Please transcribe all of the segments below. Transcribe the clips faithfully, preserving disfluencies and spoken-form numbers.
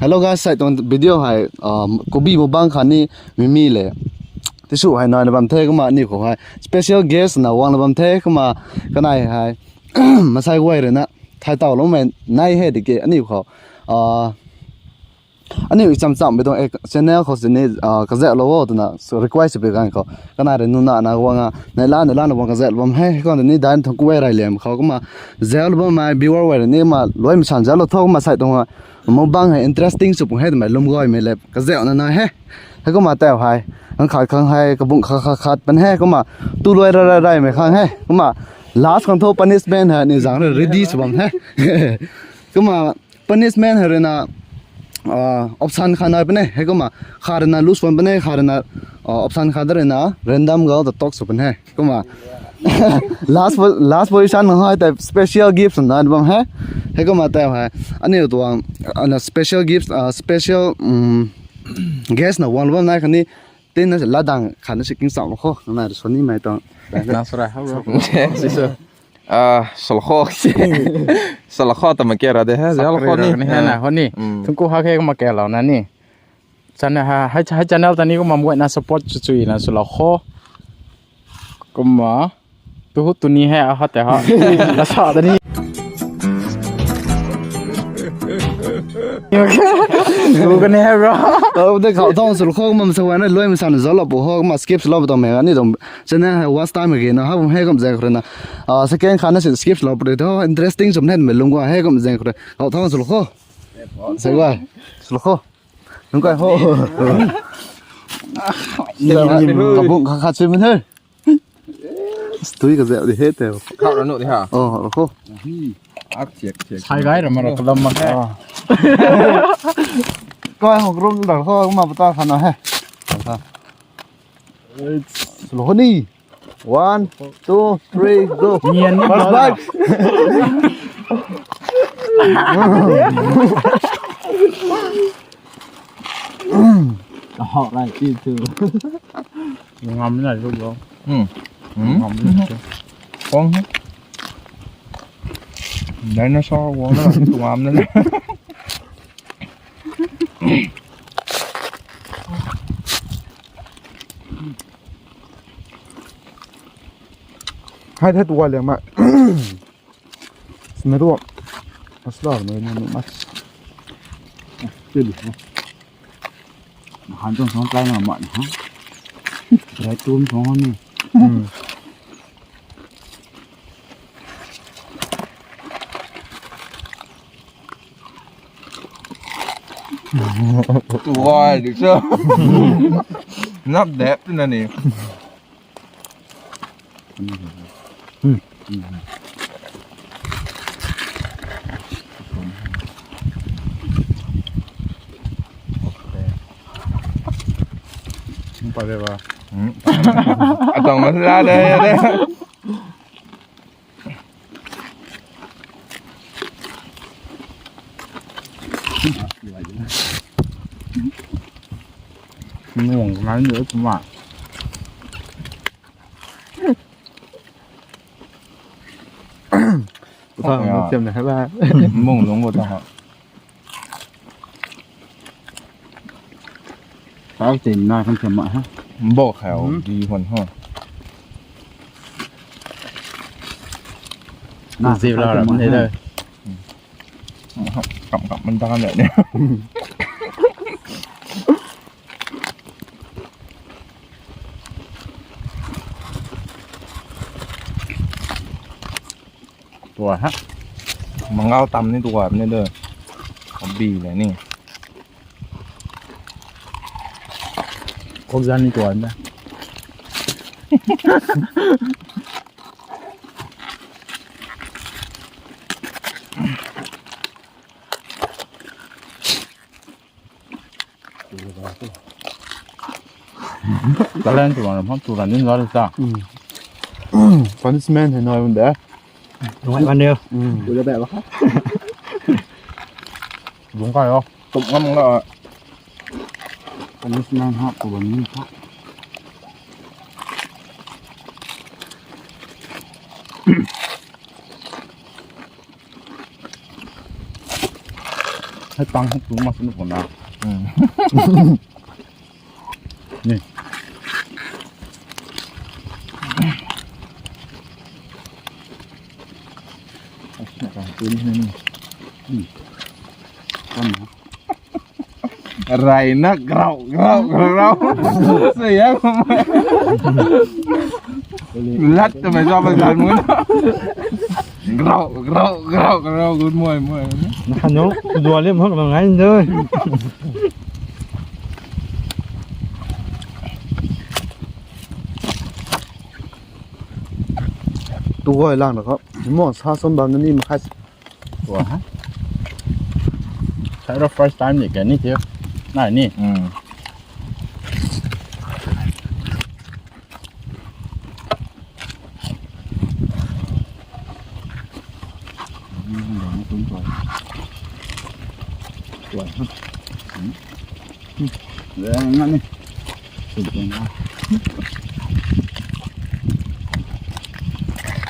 Hello guys, sai tuang video hei, um, kubi mukbang khatni mimi le. Tisw hei naina bam the kumna aniu khou hei special guest na guangna bam the kumna kanei hei masai guay rui na thay tawloumei nai he tiki aniu khou, uh, aniu cham cham bi tuang, eh, channel khou sini, uh, kazauhlou o twna request sw pi ganv khou kanei rui nuna na guang a, neihla neihla na guang kazauhlou bam he. Heikumna ni dai thang kuay rey liam khou kumna zauhlou bammei viewer guay rui ni kumna luai masan zauhlou tho kumna sai tuang mukbang hei interesting sw pung he twmei lwm guaymei le kazauhna nai he. Heikumna tau hei, khang khat khang hei, kabung khat khat khat pan he, kumna tu luai ra ra raymei khang he, kumna last khang thu punishment hei ni zang rui ready sw bam he. Kumna punishment hei rui na, ah, option khat nai pan e, heikumna khat rui na loose pan pan e, khat rui na, ah, option khat rui na random gau ta talk sw pan e. Kumna last po-, last position na hei tei special gift na bam he. Heikumna tau hei aniu tuang, ana special gift, ah, special, um, guest na guanglou bam nai khatni tinna se latdang khatna si king cham kho, na sw nimei tuang. Na sw ra ha bro. Siso. Ah, swlou kho. Swlou kho ta mak khe ra de ha. Zauhlou kho ni. Ni ha na ho ni. Mm. Thungku ha khe kumna kalouna ni. Channel ha, hei, hei channel ta ni kumna mguayna support chu chu na swlou kho. Kumna tu hu tu ni he a ha te ha. Na sa ta ni. Ru ka ni he bro. Tau de khou thang swlou kho kumna sa wan luai masan zauhlou pu ho kumna skip swlou pu tuang mei ni tuang channel hei watch time again na ha bam he kum zeng khou rui na. Ah, second khatna si skip swlou pu rui tho interesting sw ni mei lwm guay he kum zeng khou rui. Khou thang swlou kho. Sai guay. Swlou kho. Nunc kai ho. Kabung khat khat si mun he. Tui kazauh di he tei. Khau ra nu di ha. Oh, rau kho. Ak thiak thiak. Sai gai ra ma ra kalam ma he. Oh. Kai ho rum da kho ma pata khana he. Swlou kho ni. One, two, three, go. Nian ni. First bite. Hot right, you too. Ngam na lu bro. Hmm. Hmm. Ngam na. Kong. Dinosaur wang na ngam na. Hai thei tuay liang ma. Smeruak. Masala mei na mas. Tili ha. Han tuang song kai na ma ha. Rai tum song ni. Hmm. Tuay di cho. Nap dep tu na ni. Pare ba. Atang masala de de. Mung ngai ni tu ma. Mung lung bo ta ha. Tau tin na kan thiam ma ha. Bo khau di hon ho. Na zip la ra ma he de. Kam kam man ta kan de. Tuay ha. Mangau tam ni tuay ni de. Abi le ni. Kok zan ni tuay na. Talent tu ram ham tu ram ni ngai ta. Punishment hei nai bun de. Ngai bun de. Lung kai o. Tum ngam nga. Punishment ha tu ram ni ta. Hei pang hei tu mak sini puna. Ni. Rai na grau, grau, grau, grau. Sai ya. Lat tu mai sa ba gan mun. Grau, grau, grau, grau, good morning, morning. Hanu, dua le mhak ngai ndoi. Tu goi lang da kho. Mo sa som bam ni makhai. Tua ha. Sai ro first time ni kani thiu. Nai ni. Hmm.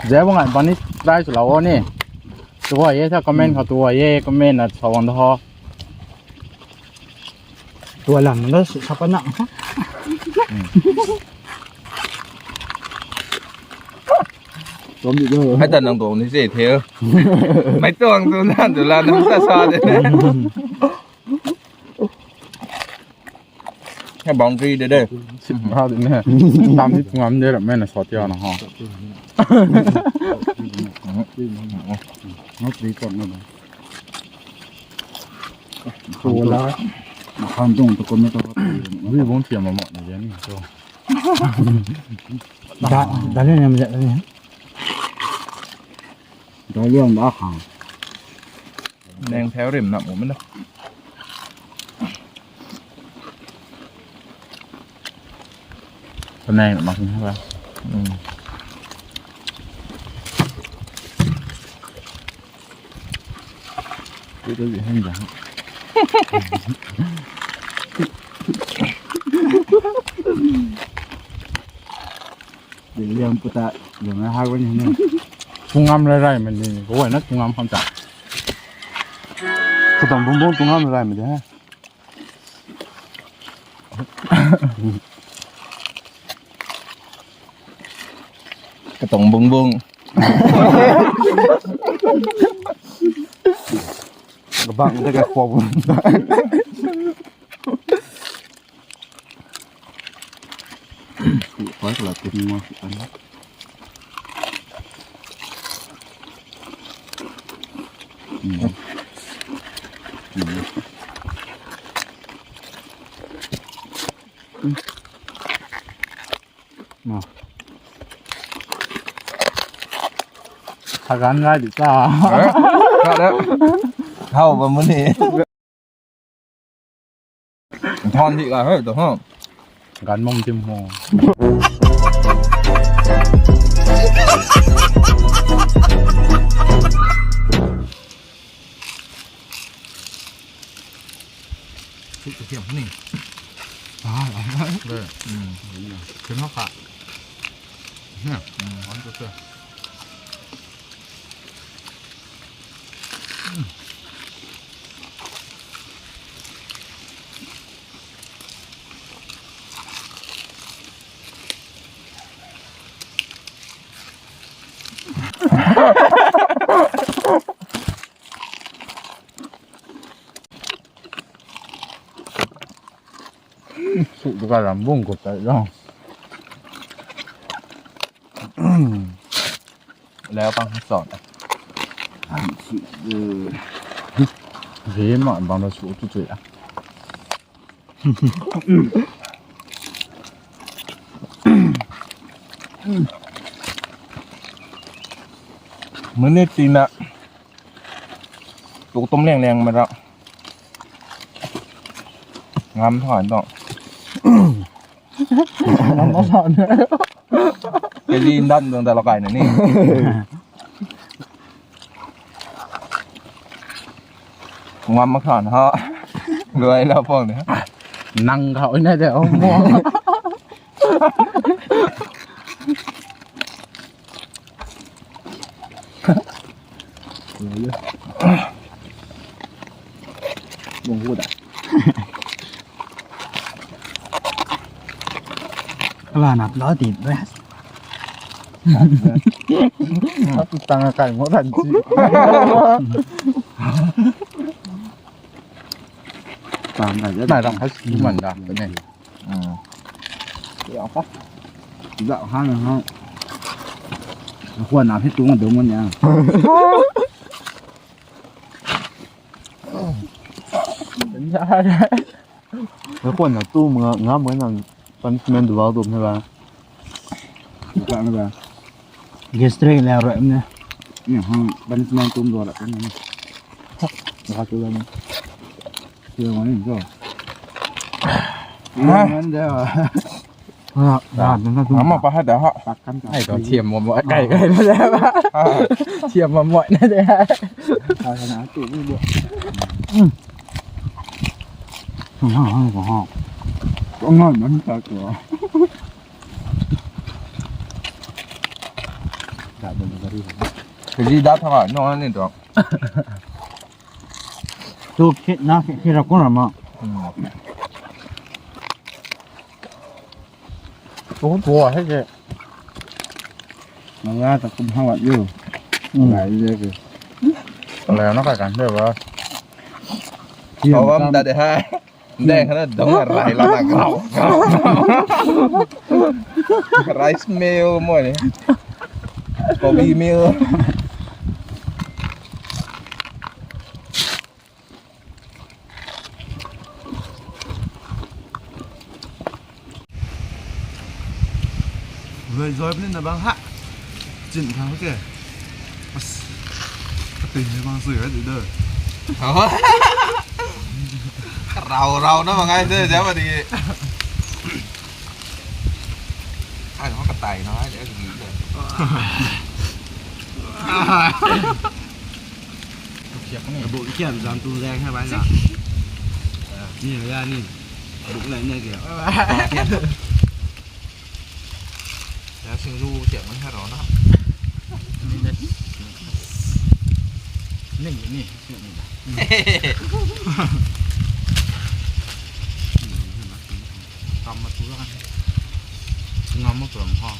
Zia bang ai bani try swlou o ni. Tua ye tha comment khou tua ye comment na sa wang da ho. Tua lang na sa pa na. Hei ta nang tuang ni se the. Mei tuang tu na tu la nang ta sa de. Hei boundary de de. Sip ha de ne. Tam ni ngam de ra mei na sa tia na ha. Not three point na ba. Tua la. Makan tuang tu ko me ta. Ui bong thiam ma ma ni de ni so. Da, da le nem le ni. Da liang da khang. Neng theo rim na mu mena. Paneng mak ni ha. Hmm. Ui, ui, ui, ui. Liang puta, liang na hak wani na. Kungam rai rai mani, kau na kungam kham ta. Katong bung bung kungam rai rai mani ha. Katong bung bung. Kabang ta ka khua bung. Khua ka la tu ni mo. Thagan rai di ta. Hau ba muni. Thon di ga hei to ha. Gan mong tim ho. Suk tu thiam ni. Ah, ah. Ber. Hmm. Thiam hak ka. Hmm. Hmm. One, two, three. Suk tu ka ram bung ko tai lo. Leo pang sot. Ram si, eh. Ri ma bang lo suk tu tu ya. Minute tina. Tu tum liang liang mara. Ngam tho to. Ngam tho. Kali ndan dang da lakai na ni. Ngam mak than ha. Luai la pang ni. Nang khou na de o mo. Kala na pla ti rest. Atu tang kai mo ran si. Tang kai. Nai ram hai si man da ne. Zau hang hang. Khwan na phi tung dum mo nia. Khwan na tu ma ngam na punishment du bau dum na ba. Gastric le rui ne. Ni hang punishment tum do la kan ni. Wa tu la ni. Ti ma ni zo. Ngan de. Ama pa ha da ha. Ai to thiam mo mo kai kai na de. Thiam mo mo na de. Ngon man ta ko. Kali da tha no ni to. Tu khi na khi khi ra ko na ma. Tu tu hai ke. Manga ta kum hawat yu. Lai le ke. Lai na ka kan de ba. Thiam. Hawam ta de ha. Deng khana dong rai la na grau. Rice meal mo ni. Kobi meal. Zoi zoi puni na bang ha. Chin thang ke. As. Kating ni bang zoi ra di de. Rau rau na bang ai de ja ba di. Ai no katai na ai de. Buk kiam zan tu zaeng hai bai na. Ni ya ni. Buk lai ni kya. Ya sing ru kiam man hai ro na. Ning ni. Kam ma tu la kan. Ngam ma tu ram ha.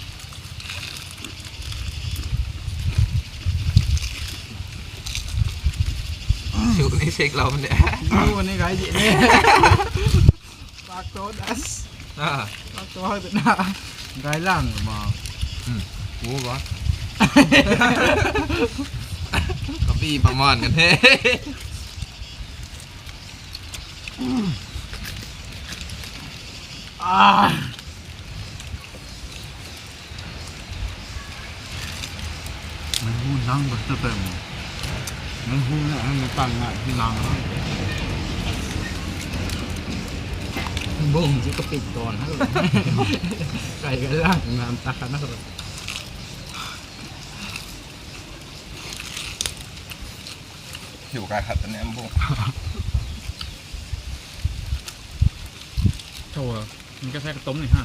Siu ni sek lau ne. Siu ni gai di ne. Pak to das. Ah. Pak to hai na. Gai lang ma. Hmm. Wo ba. Kapi paman kan he. Ah. Mei hu nang ba ta ta mo. Mei hu na ang tang na hi nang na. Bung ji kapik don ha. Kai ga lang nam ta kha na. Hiu kai khat ne bung. Chau. Ni ka sai ka tom ni ha.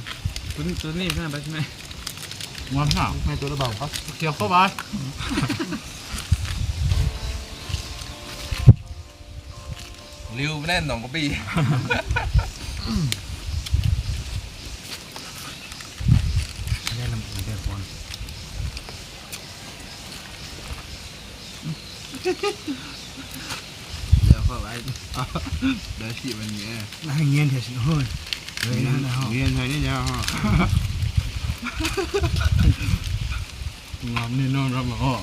Tun tun ni sa ba me. Ngam ha. Mei tu la bau ka. Kiu khou ba. Liu bna nong ko bi. Liu khou ai. Da si ban ni e. Nang ngian the si hoi. Ngian, ngian the ni ya ho. Ngam ni non ram ho.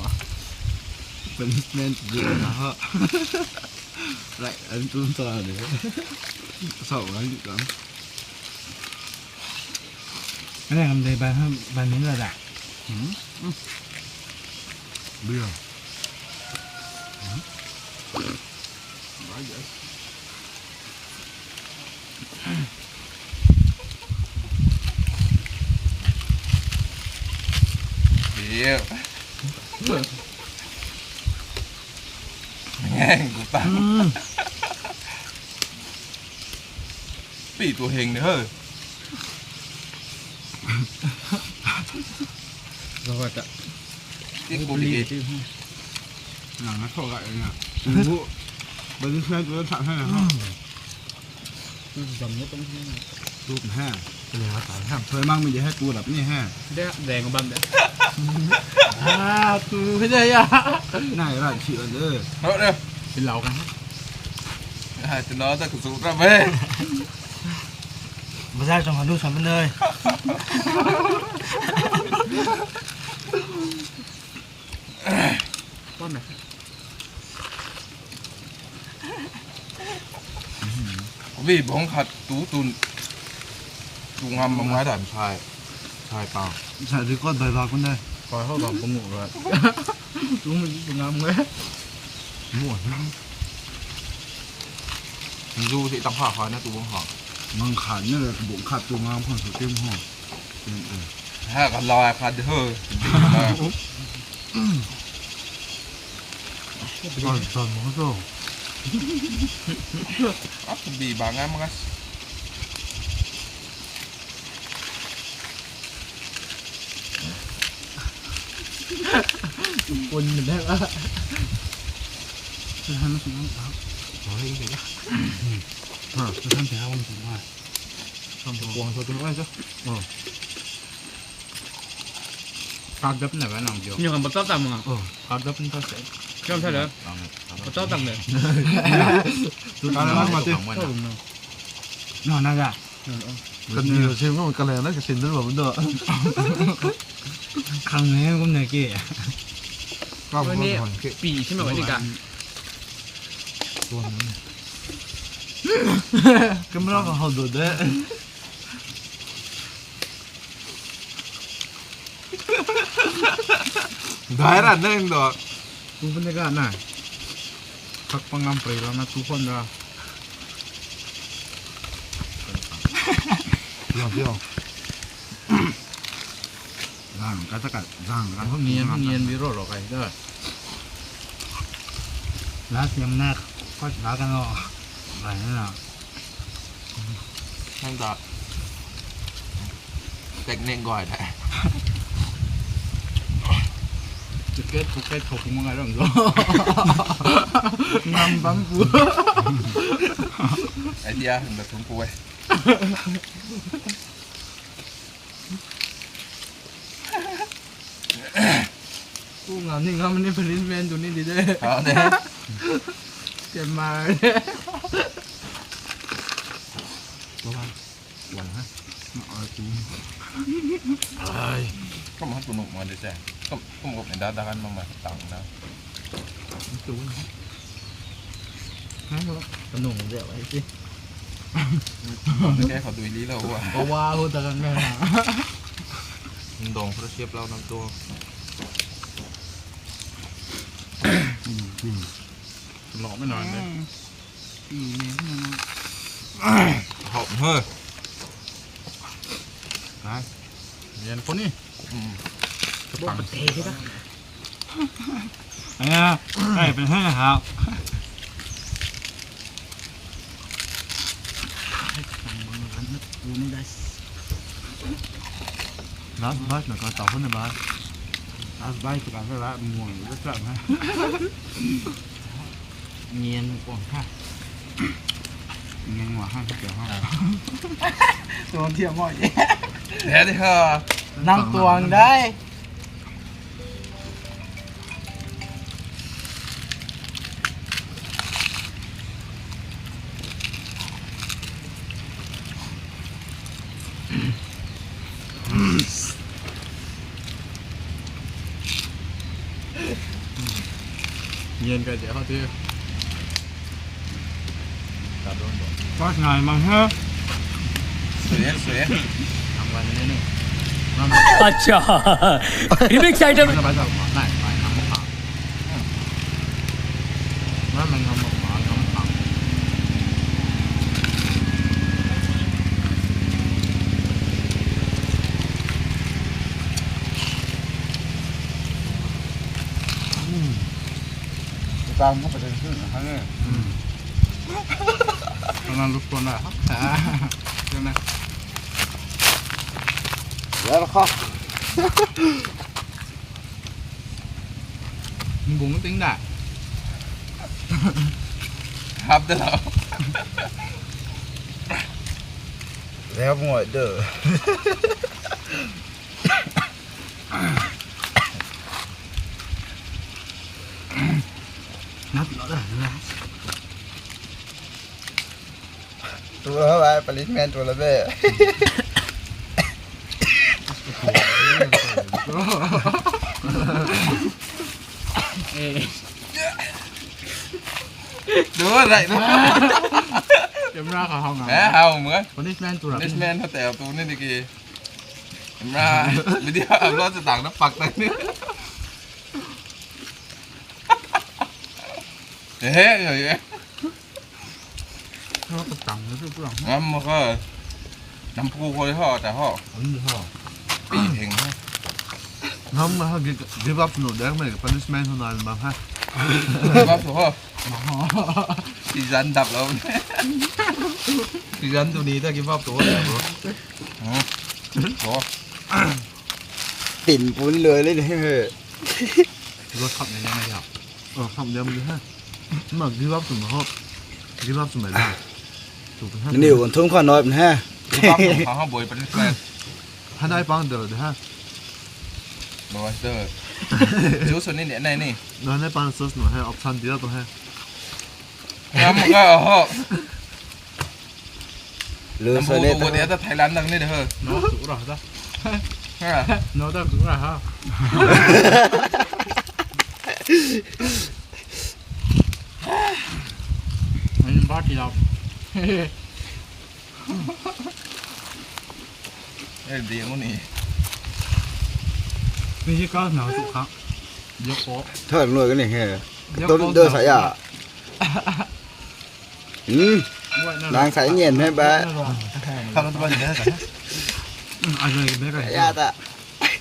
Punishment di na ho. Right, an tum ta de. Sao an kam. Ane kam de ban ban ni la da. Hmm. Beer. Hmm. Right, yes. Beer. Ngang gu ta. Hmm. Pi tu heng ni ho. Zauc ta. Ti ku bi. Nang na thau ga na. Ku. Ba ni sai tu thak hai na. Zam ni tum ni. Tum ha. Kani ha ta ha. Thoi mang mi di ha tu lap ni ha. De, de ngo bam de. Ah, tu he de ya. Nai ra chi la de. Ro de. Ti lau kan. Hai, ti lau ta ku su ra be. Bazar chang hanu sam ne. Pon na. Abi bong khat tu tu tu ngam bam ngai dan sai. Sai pang. Sai di kot bai ba kun de. Koi ho bam pung ngu ra. Tu mi tu ngam ngai. Mu nang. Zu si tang kha kha na tu bong kha. Mang kha ni le bong khat tu ngam khang su tim ho. Ha, ka lai khat de ho. Zan, zan mo to. Ah, bi bang a mas. Pun de la. Tuhan masuk nang tak. Sorry, ya. Ha, tuhan saya awang semua. Sampai kuang satu mai tu. Oh. Kak dap na ba nang jo. Nyo kan bata tam nga. Oh, kak dap ni ta se. Kyo sa da. Bata tam le. Tu ta na ma te. No na ga. Kan ni se mo kan le na ka sin da ba do. Khang ne kum ne ke. Ka ba ni hon ke. Pi si ma ni ka. Camera ka hau do de. Dai ra neng do. Tu pun de ga na. Thak pangam prei ra na tu khon ra. Yo, yo. Zang ka ta ka, zang ka. Nian, nian bi ro ro kai da. Last yam na, first la ka no. Bai na. Nang ta. Technique goi da. Ticket, ticket, thok mo ngai ram lo. Ngam bam pu. Idea hang da thung pu e. Ku ngam ni ngam ni, punishment tu ni di de. Ah, de. Tian mai. Wan ha. Ai. Kum ha tu nuk ma de se. Kum, kum kum da da kan ma ma tang da. Tu. Hai lo. Kanung de ai ti. Ke kha dui li lo wa. Ko wa ho ta kan na. Ndong kha siap lau nam tu. Lo me na de. Pi ne na na. Hop he. Hai. Yan ko ni. Bo pate de da. Aya, ai pen hai ha. Last bite na ka tau na ba. Last bite ka sa la mo na sa na. Nian kuang ha. Nian wa ha, ha. Tuang thiam mo. Ya de ha. Nang tuang dai. Yen kai de ho ti. Pas ngai mang ha. Sui, sui. Nang wan ni ni. Acha. Remix item. Nai, nai, nai, nai. Tang ko pa den su na ha ne. Tang na lu ko na. Tang na. Ya kha. Bung ting da. Hap da lo. Rap ngai de. Nap lo da, na. Tu ho, ai punishment tu la be. Eh. Du rai du. Camera khou how ngam. Eh, how mo. Punishment tu ra. Punishment ho tei tu ni di ki. Camera video upload sa tang na pak tang ni. Eh, eh, eh. Ngam mak kha. Nampu khou ho ta ho. Pi thing ho. Ngam mak kha, give up nu dang mei punishment ho na bam ha. Give up tu ho. Season dap lo. Season tu ni ta give up tu ho. Ho. Tin pun lui le ni he. Rot khap ni ni ha. Kham diam ni ha. Ma give up tu ma ho. Give up tu ma la. Tu ha. Ni won thum kha noi ha. Give up tu ha, ha, boi punishment. Hanai pang de ha. Boi de. Juice ni ni nai ni. Hanai pang sauce no ha, option dia tu ha. Ngam mak kha ho. Lu sa le ta. Dia ta Thailand dang ni de ho. No tu ra da. Ha. No da tu ra ha. Ai ba ti lau. Eh, di mo ni. Ni si ka na tu kha. Dia ko. Thar lo ka ni he. Dia ko. Dum do sa ya. Hmm. Nang sai nian he ba. Hello, tu ba ni da sa. Hmm, ai ba ni da. Ya ta.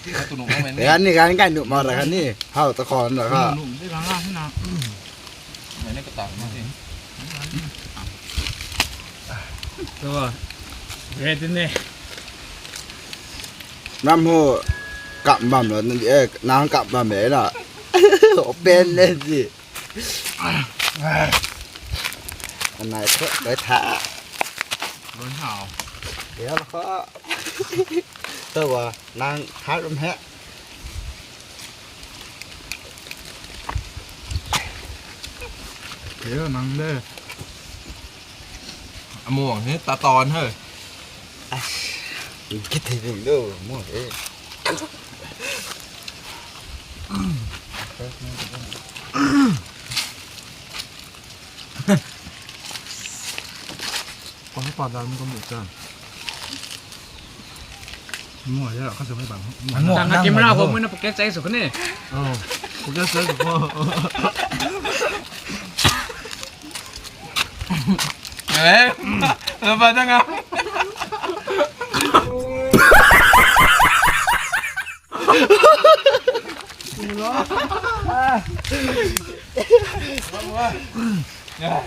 Ka tu nu mo men ni. Gan ni gan kai nu ma ra kan ni. Hau ta khon ra ha. Nu nu di ra ha na. Mei ni ka ta ma si. Tu. Ready ni. Nam ho. Kam bam lo ni, eh, nang kam bam e na. Open le ji. Anai thu doi tha. Run hau. Dia la kho. Taw nang tha rum he. Dia nang de. Amuang he ta ton he. Ai, kit thei ding do mo he. Kau pa dan kau mu ta. Mo ya ka sa mai bang. Mo. Tang na camera ko mo na pocket size ko ni. Oh. Pocket size ko. Eh, lepas dah ngam.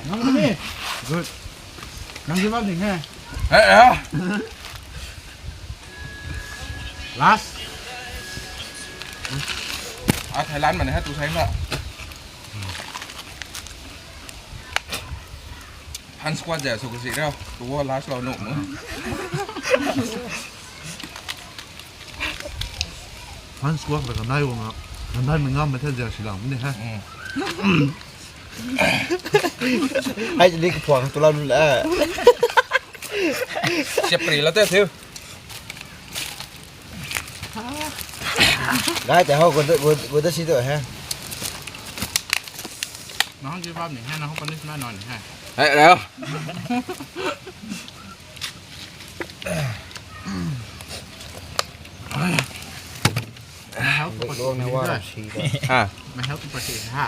Nang ni. Good. Nang give up ni he. Eh, eh. Last. Ah, Thailand mana hai tu sai na. Han squat ja su kasi rau. Tu wo last lo nu. Han squat la kanai wo nga. Kanai mi ngam me the ja si lang ni ha. Hai ni ki phuang tu la lu la. Siap pri la te thiu. Gai te ho, gu da, gu, gu da si tu he. Nang give up ni he, nang punishment nai ni he. Hai, rau. Help. Luk luk na wa si ta. Ha. Mei help party ha.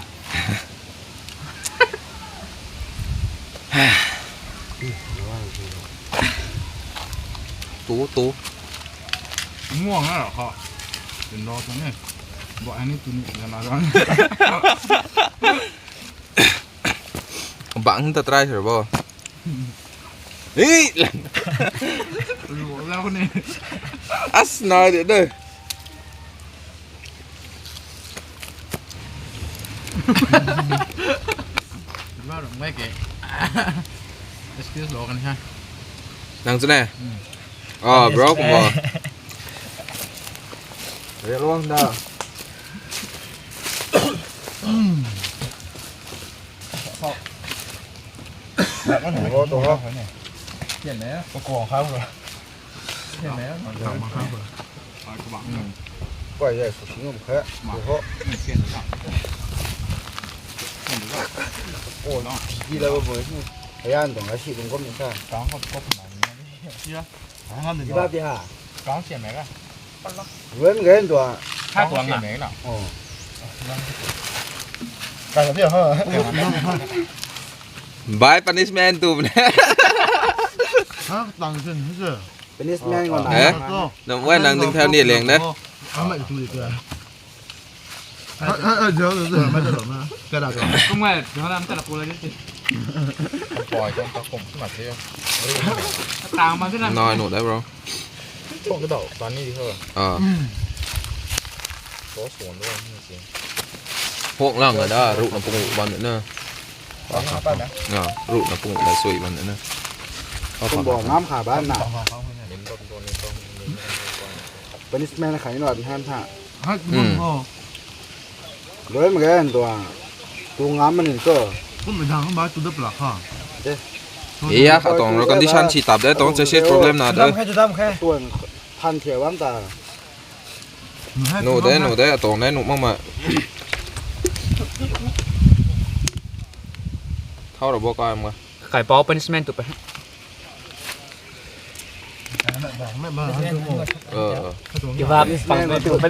Tu, tu. Muang na ra kha. Tin ro tu ni. Bo ani tu ni na na ran. Bang ta try sir bo. Ei. Lu la ko ni. As na de de. Ba rong mai ke. Excuse lo kan ha. Nang chu ne? Hmm. Ah, bro, kumna. Reluang da. Ro to ho. Kau kuang khau ro. Kau kuang khau ro. Kau ye su sing um khe. Ho. Kau ki la bo. Ayan dong asi dong kom sa. Di ba di ha. Kang sian mai ka. Wen gen tua. Kang sian mai na. Oh. Ka di ha. Bai punishment tu ne. Ha, tang sin se. Punishment ngon. Eh? Nang wen nang ding thau ni leng de. Ama tu di ka. Kum ngai, ram ta la pu la di. Poi kan ta kum sma the. Tang ma se na. No, I know that, bro. Chong ka dau tan ni di ho. Ah. Ko suan do ni si. Hok lang da, ruh na pung ban na. Na, ruh na pung da sui ban na. Kum bo ngam kha ba na. Punishment kha ni lo han tha. Hai kum ho. Loi ma gen tua. Tu ngam ma nin to. Kum mi dang ba tu da pla kha. De. Iya, kha tong ro condition si tap de tong che se problem na de. Dam khe, tu dam khe. Tuan than thia bam ta. Nu de, nu de, atong de, nu mak ma. Thau ra bo kai ma. Kai pau punishment tu pe. Give up, pang tu pe.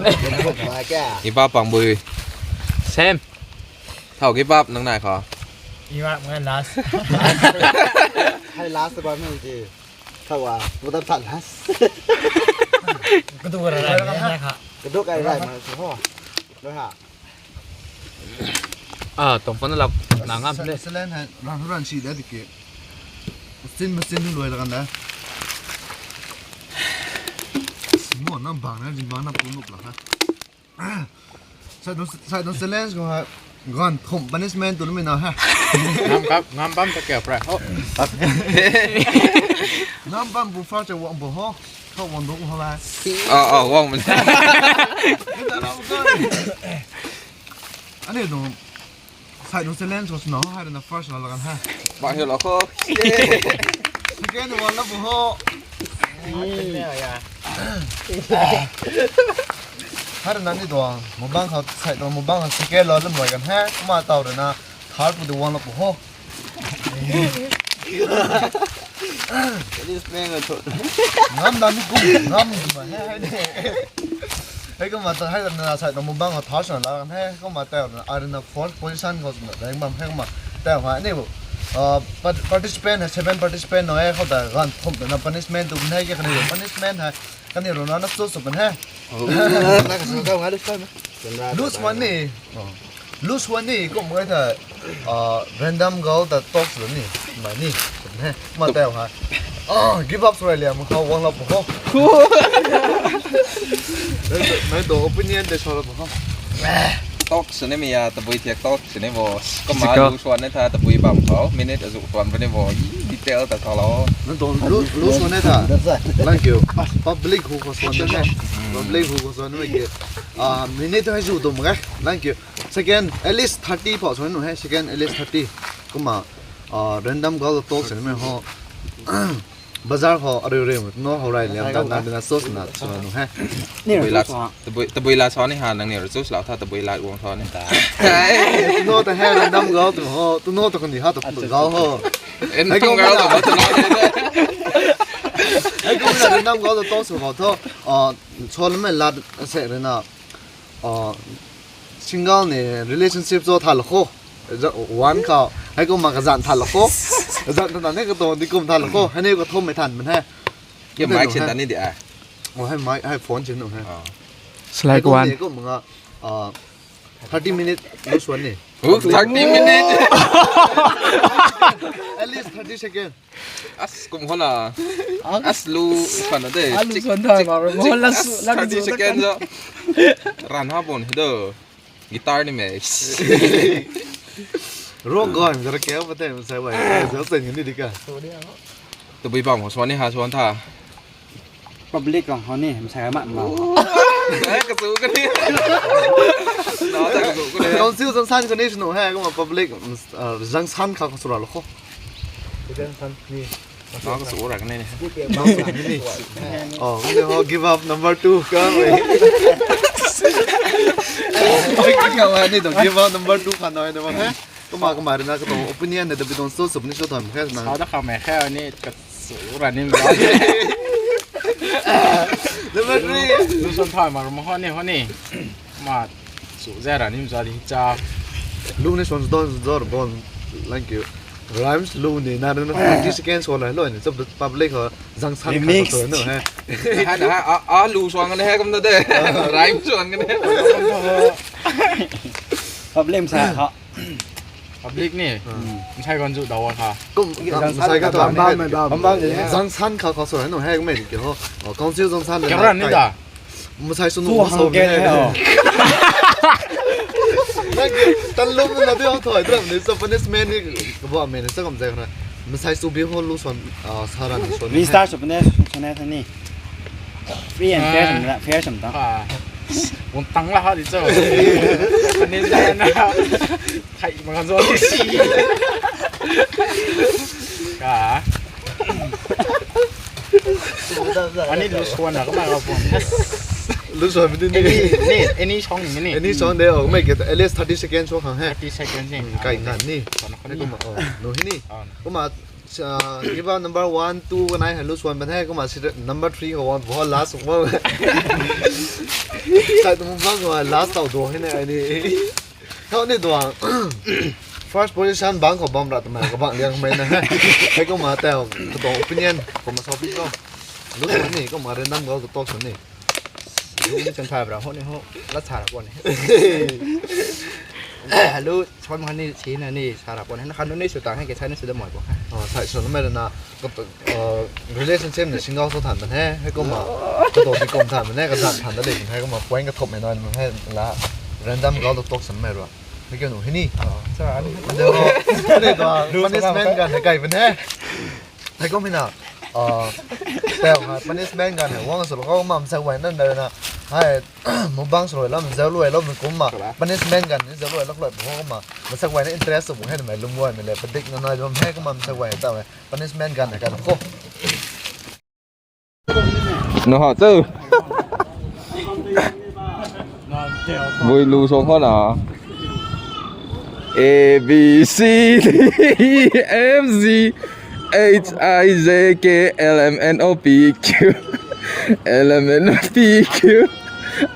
Give up, pang bui. Same. Thau give up nang nai kha. Give up ngai last. Hai last ba nang ji. Thau wa, bu ta phat last. Kadu ra ra nai kha. Kadu kai rai ma ho. Lo ha. Ah, tong pan lak na ngam le. Salen hai ran ran si da dike. Sin ma sin lui la kan da. Mo na bang na jin bang na pun luk la ha. Sai dong sai dong challenge ko ha. Gan thum punishment tu mi na ha. Ngam kap ngam bam ta kya pra. Oh. Ngam bam bu fa cha wang bo ho. Kau wang dong ho la. Ah, ah, wang man. Ani dong. Sai dong challenge ko sna hai na first la la kan ha. Ba hi lo ko. Second wang la bu ho. Hai na ni dong. Mukbang kha sai dong mukbang kha second la lam loi kan ha. Kumna tau ra na third bu de wang la bu ho. This man got to. Ngam da mi kum ngam ma he hai ne. Hei kumna ta hai na sai na mukbang ko third na la kan he kumna ta na ai na fourth position ko na dai mam he kumna ta ha ni bu. Ah, par- participant hai seven participant no hai ko ta gan thum na punishment tu hai ke kan punishment hai kan ni ro na na so so kan hai. Oh, na ka so ka ngai lu sa na. Lose one ni. Lose one ni kum kai ta, ah, random goal ta talks lo ni. Mai ni. He, ma tau ha. Ah, give up sua liam khou wang la pu ho. Nai do opinion de sua la pu ho. Talks ni mi ya, tabui thiak talks ni bo. Kumna lose one ni tha tabui bam khou. Minute azu tuan puni bo. Detail ta tha lo. Nai do lose one ni tha. Thank you. Public hu khou sua ni. Public hu khou sua ni ke. Ah, minute hai zu dum ge. Thank you. Second, at least thirty pau sw nu he. Second, at least thirty. Kumna, ah, random goal talks ni mi ho. Bazar ho, ariu riu, no ho rai liam dam na, dina sauce na, sw nu he. Tabui la, tabui, tabui la sw ni ha, nang ni ru sauce la tha, tabui la guang sw ni. No ta he, random goal tu ho, tu no ta kan ni ha, ta goal ho. Random goal tu ho, tu no. Ai kumna random goal talks ho tho. Ah, sw lam e la se rui na. Ah, single ni relationship cho tha lo kho. One khou. Hei kumna kazan tha lo kho. Kazan tha na ni katuang di kum tha lo kho. Hei ni kathum mei than man he. Ke mic sin ta ni di a. Oh, hei mic, hei phone sin nu he. Select one. Kum nga, ah, thirty minute lose one ni. Oh, thirty minute. At least thirty second. As kum hona. As lu fan de. As lu fan thai ma ro. As thirty second zo. Ran ha bon do. Guitar ni me. Rock gon zara keu pate sai wai. Zo sen ni di ka. Tabui bam ho swan ni ha swan tha. Public kang hou ni, masai mak ma. Kachu kani. Council zangsan kani sunu he, kumna public, zangsan kha kachu ra lo kho. Zangsan ni. Kachu ra kani ni. Oh, kumna ho give up number two ka. Oi, kika wa ni to give up number two kha noi de ma he. Kumna kumna rina kato opinion de bidon so sub ni so tham khe na. Sa da kha me khe ni. Sura ni mzat. Number three. Lu swan thay ma ram honi honi. Ma su zara ni mzat di cha. Lu ni swan zor zor bon. Thank you. Rhymes lu ni na na thirty seconds ho lai lo ni. Sab public ho zangsan kha to no he. Ha na a lu swan kan he kum na de. Rhymes swan kan he. Public sa ha. Public ni. Masai kan zu daw kha. Kum masai ka to. Bam bam bam. Zangsan kha kha so no he kum e ki ho. Council zangsan. Kya ran ni da. Masai sunu so ke he. Talum na de ho thoi drum ni so punishment ni. Kabo me ni so kam zai na. Masai su bi ho lu swan saran so. Minister su pune sune ni. Free and fair sam ra, fair sam ta. Wang tang la ha di cho. Ani zana. Khai ma zo si. Ka. Ani lu swan na ka ma ka pon. Lu swan bi ni. Any, any, any song ni ni. Any song de oh, make it at least thirty seconds so khang he. Thirty seconds ni. Kai ngan ni. Ni kuma oh, no hi ni. Kuma Sa, kiba number one, two kanai hai lu swan ban hai, kumna si number three ka wan bo last wan. Sai tu bang ko last tau do hai ne ai ni. Kau ni duang. First position bang ko bam ra tu mai ka bang liang mai na. Hai kumna tau ka opinion kumna so pi ko. Lu swan ni kumna random go to talk swan ni. Lu ni chan thai bra ho ni ho. La sa ra ko ni. Lu Chon mani si na ni sa ra pon na khan ni su tang hai ke sai ni su da moi ko. Oh, sai so mai na relationship ni single so than ban he, he kumna. Ka to di kum than ban he, ka than than da le hai kumna point ka thop mai na hai la random go to talk san mai ro. He kyo nu he ni. Sa ni. Punishment kan kai ban he. Hai kum hina, ah, tau hai punishment kan hai wang sw lou khou ma, masak guay na na na, hai, mukbang sw lou lam, zau lou lou kumna, punishment kan ni zau lou lou kumna, masak guay na interest sw bu hai na mai lum guay mai le, padik na na lum hai kumna masak guay ta hai, punishment kan hai kan ko. No ha tu. Bui lu song khou na. A B C D E F G H I J K L M N O P Q L M N O P Q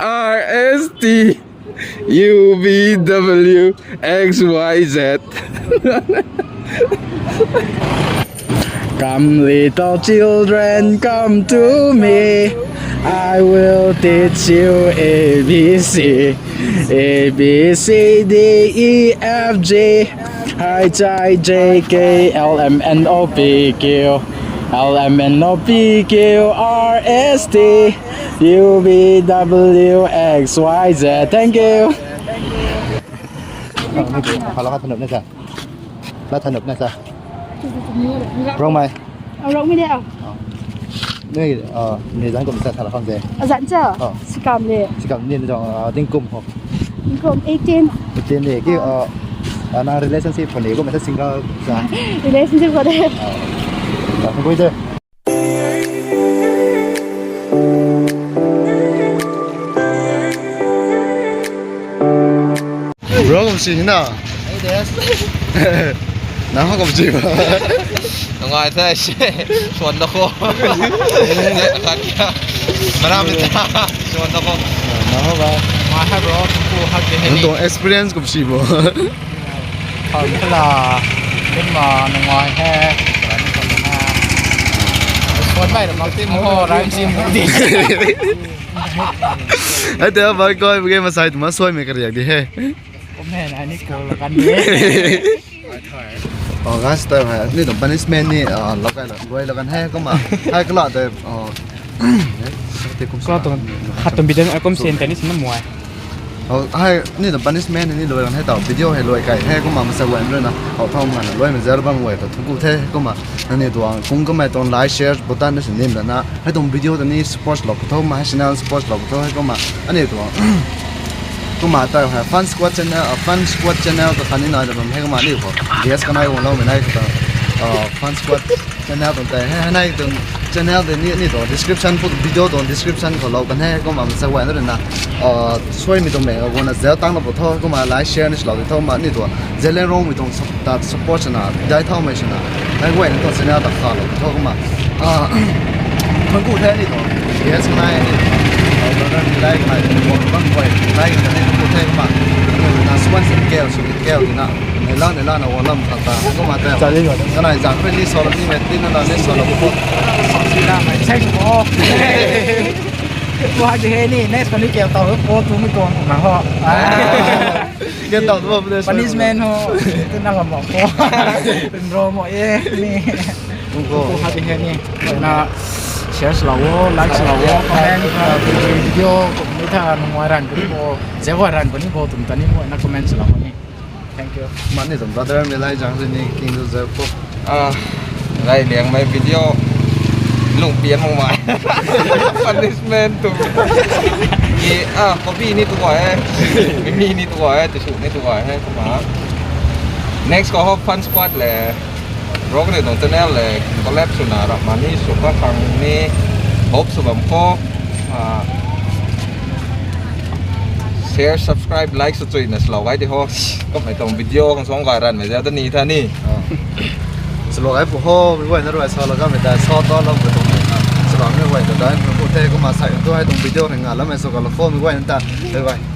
R S T U V W X Y Z. Come, little children, come to me. I will teach you A B C. A B C D E F G H I J K L M N O P Q L M N O P Q R S T U V W X Y Z. Thank you. Hello, hello, hello. La thanop na sa. Rong mai. Rong mai de. Nei, ah, nei zan kum sa sa la kham de. Azan cha. Oh. Sikam le. Sikam ni zong, ah, ding kum ho. Ding kum eighteen. Eighteen ni ki, ah, ah, na relationship ko ni ko meta single sa. Relationship ko de. Ah. Koi de. Bro, kum si na? Hey, Des. Na ho kum si ba? Ngai thai si. Suan da ko. Maram ta. Suan da ko. Na ho ba? Ngai hai bro, ku hak de ni. Nang tuang experience kum si bo? Kham kala, kum ma nang ngai he. Suan mai da mak ti mo, rai si mo di. Ai te bai koi bage masai tu ma suai me kariak di he. Kum he na ni ko la kan ni. Oh, guys, ta hai ni tuang punishment ni, ah, la kai la, guay la kan he, kumna. Hai kala te, oh. Te kum sa. Ko to, hat tum bidang, ah, kum sen ta ni sin na muai. Hei ni ta punishment ni luai kan hei tau video hei luai kai the kumna masa guay rui na hou thau mana luai ma zel bam guay ta thuku the kumna nangniw tuang kung kamei tuang like share button na si nim lana hei tuang video ta ni support lou pu tho ma hei channel support lou pu tho hei kumna aniw tuang kumna ta hei Fun Squad channel, Fun Squad channel ta khatni nai ta bam hei kumna aniw khou guest kanei guang lou mei nai ta Fun Squad channel tuang tei hei nai tuang channel tei ni aniw tuang description pu video tuang description khou lou kan hei kumna masa guay rui na suai mei tuang mei guangna zel tang lou pu tho kumna like share ni swlou di tho ma aniw tuang Zeliangrong mei tuang ta support swna dai thau mei swna hei guay ni tuang channel ta khalou pu tho kumna thuanc ku the aniw tuang guest kanei ni brother ni like kanei tuang bam guay like kanei thuanc ku the kumna na suan sin keu sw keu tina neihla neihla na guang lam khang ta kumna tei kanei zang khui ni salou nimei tina na ni salou pu Sina mei cheng mo. Wa di hei ni next kani keu tau po tumei tuang na ho. Keu tau tu punishment ho. Tina la mo po. Enro mo e ni. Ko ha di hei ni na share lou o, like lou o, comment video kumni tha nungai ran kuni bo, zauay ran kuni bo tum ta ni mo na comment lou ni. Thank you. Mani tuang brother mei lai zang sini king du zau ko. Rai liangmei video lungpian makmei punishment tu ni a copy ni tu guay e, mimi ni tu guay e, tisu ni tu guay e kumna next khou ho Fun Squad le Rock ni tuang channel le collab swna ramh ma ni sw ka khang ni hope sw bam kho. Share, subscribe, like sw chuina swlou gay di ho. Kummei tuang video khang suang gay ranmei zau ta ni tha ni swlou gay pu ho. Mei guayna rui salou kamei ta sa ta lou pu tuang swlou mei guay ta dai pu the kumna sai tu hei tuang video hei nga lamei sw kalou kho mei guayna ta bye bye.